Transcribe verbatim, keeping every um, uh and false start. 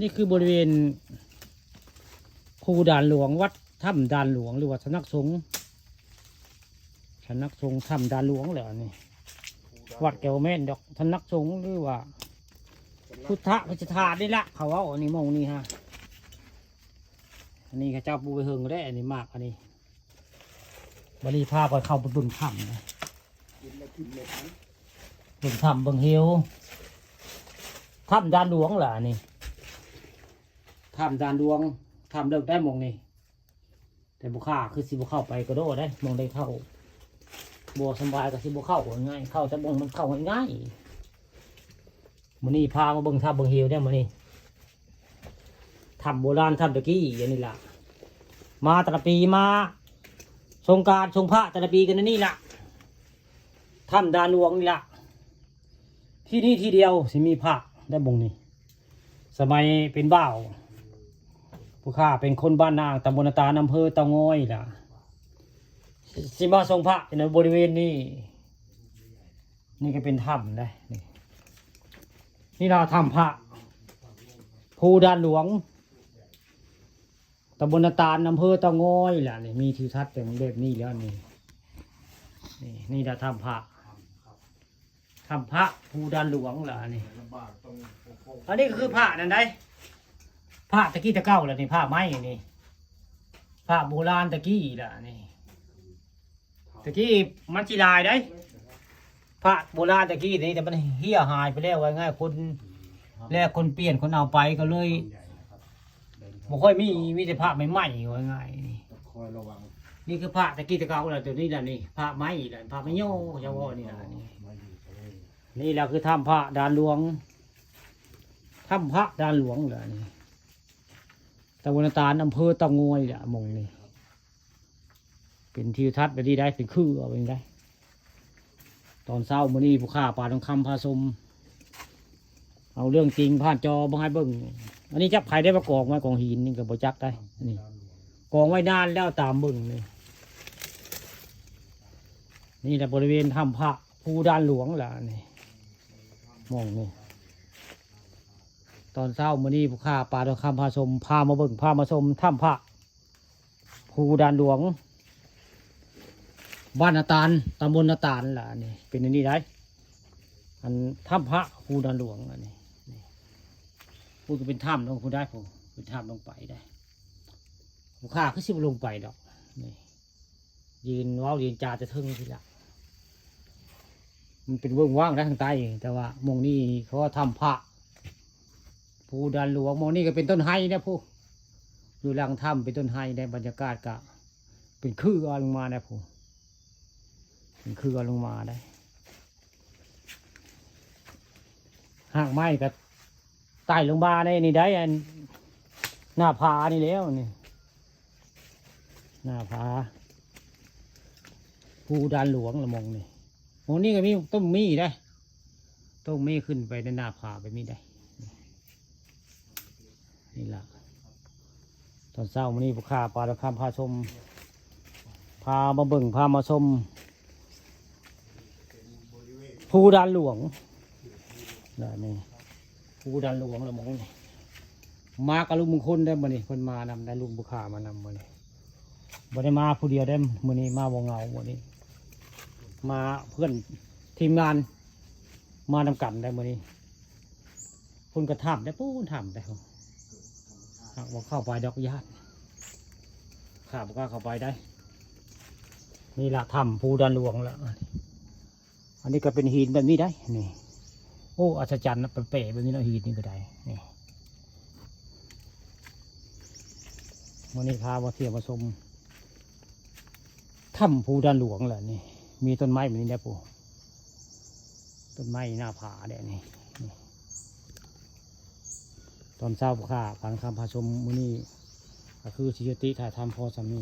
นี่คือบริเวณภูด่านหลวง วัดถ้ำด่านหลวง หรือว่าสำนักสงฆ์ สำนักสงฆ์ถ้ำด่านหลวงแหละอันนี้ วัดแก้วแม่นดอก สำนักสงฆ์หรือว่าพุทธพิสถานนี่ละ เขาเอาอันนี้มองนี่ฮะ อันนี้เขาเจ้าปูไปเฮิงได้ อันนี้มากอันนี้ บัดนี้พาไปเข้าไปเบิ่งถ้ำนะ เบิ่งถ้ำเบิ่งเหว ถ้ำด่านหลวงล่ะอันนี้ ถ้ำด่านหลวง ถ้ำเลิกได้มองนี่ แต่บ่ค่าคือสิบ่เข้าไปก็โดดได้ มองได้เข้า บ่สำบายก็สิบ่เข้าง่าย เข้าแต่มองมันเข้าง่ายๆ มื้อนี้พามาเบิ่งถ้ำเบิ่งเหวเนี่ยมื้อนี้ ถ้ำโบราณถ้ำตะกี้อันนี้ล่ะ มาแต่ละปีมา สงกรานต์สงพระแต่ละปีกันนี่ล่ะ ถ้ำด่านหลวงนี่ล่ะ ที่นี่ที่เดียวสิมีพระได้บงนี้ สมัยเป็นบ่าว ผู้ข้าเป็นคนบ้านนาง ตำบลนาตาล อำเภอเต่างอยล่ะ สิมาสงพระในบริเวณนี้ นี่ก็เป็นถ้ำนะ นี่ นี่เราถ้ำพระ ภูด่านหลวง ตำบลนาตาล อำเภอเต่างอยล่ะ นี่ มีทิวทัศน์เป็นแบบนี้แล้วนี่ นี่ นี่เราถ้ำพระ ถ้ำพระ ภูด่านหลวงล่ะนี่ อันนี้ก็คือพระนั่นได้ พระตะกี้ตะเก่าล่ะนี่ พระไม้นี่ พระโบราณตะกี้ล่ะนี่ ตะกี้มันสิหลายได้ พระโบราณตะกี้นี่ แต่มันเหี่ยหายไปแล้ว ว่าง่าย คนแลกคนเปลี่ยน คนเอาไปก็เลย บ่ค่อยมี มีแต่พระใหม่ๆ ว่าง่ายนี่ คอยระวัง นี่คือพระตะกี้ตะเก่าล่ะ ตัวนี้ล่ะนี่ พระไม้ล่ะ พระไม้โย เจ้าว่านี่ล่ะนี่ มาอยู่ตรงนี้ นี่แหละคือถ้ำพระด่านหลวง ถ้ำพระด่านหลวงล่ะนี่ ตำบลนาตาล อำเภอเต่างอยล่ะ มองนี่ เป็นทิวทัศน์ไปที่ได้ เป็นคือเอาไปได้ ตอนเช้ามื้อนี้ผู้ข้าป่าทองคำพาชม เอาเรื่องจริงผ่านจอมาให้เบิ่ง อันนี้จักไผได้มากองไว้กองหินนี่ก็บ่จักได้ นี่ กองไว้นานแล้วตามเบิ่งนี่ นี่แหละบริเวณถ้ำพระ ภูด่านหลวงล่ะนี่ มองนี่ ตอนเช้ามื้อนี้ผู้ข้าป่าทองคำพาชม พามาเบิ่ง พามาชมถ้ำพระ ภูด่านหลวง บ้านนาตาล ตำบลนาตาลล่ะนี่ เป็นอันนี้ได้ อันถ้ำพระ ภูด่านหลวงอันนี้ นี่ พูดก็เป็นถ้ำลงพูดได้ผม เป็นถ้ำลงไปได้ ผู้ข้าคือสิบ่ลงไปดอก นี่ ยืนเว้ายืนจาแต่เทิงทีละ มันเป็นเวิ้งว่างได้ทางใต้ แต่ว่าหม่องนี้เขาว่าถ้ำพระ ภูด่านหลวง หม่องนี้ก็เป็นต้นไฮนะผู้ อยู่หลังถ้ำเป็นต้นไฮได้ บรรยากาศก็เป็นคือเอาลงมานะผู้ เป็นคือเอาลงมาได้ หากไม้ก็ไต่ลงมาในนี่ได้ อันหน้าผานี่แล้วนี่ หน้าผา ภูด่านหลวงละหม่องนี่ หม่องนี้ก็มีต้นมีได้ ต้นมีขึ้นไปในหน้าผาไปมีได้ นี่ล่ะ ตอนเช้ามื้อนี้ผู้ข้าป่าทองคำพาชม พามาเบิ่ง พามาชม ภูด่านหลวง นะนี่ ภูด่านหลวงละหม่องนี่ มากับลุงมงคลได้มื้อนี้ เพิ่นมานำได้ ลุงผู้ข้ามานำมื้อนี้ บ่ได้มาผู้เดียวได้มื้อนี้ มาบ่เหงามื้อนี้ มาเพื่อนทีมงาน มานำกันได้มื้อนี้ เพิ่นก็ถ้ำได้ ปู้นถ้ำได้ หากว่าเข้าไปดอกย่าน ข้าบ่กล้าเข้าไปได้ นี่ล่ะถ้ำภูด่านหลวงแล้ว อันนี้ก็เป็นหินแบบนี้ได้ นี่ โอ้ อัศจรรย์นะ แปลกๆแบบนี้เนาะ หินนี่ก็ได้ นี่ มื้อนี้พามาเที่ยวมาชม ถ้ำภูด่านหลวงแหละนี่ มีต้นไม้แบบนี้ได้ปู ต้นไม้หน้าผาแดดนี่ นี่ ตอนเช้าผู้ข้าป่าทองคำพาชมมื้อนี้ ก็คือสิยุติถ่ายทำพอส่ำนี้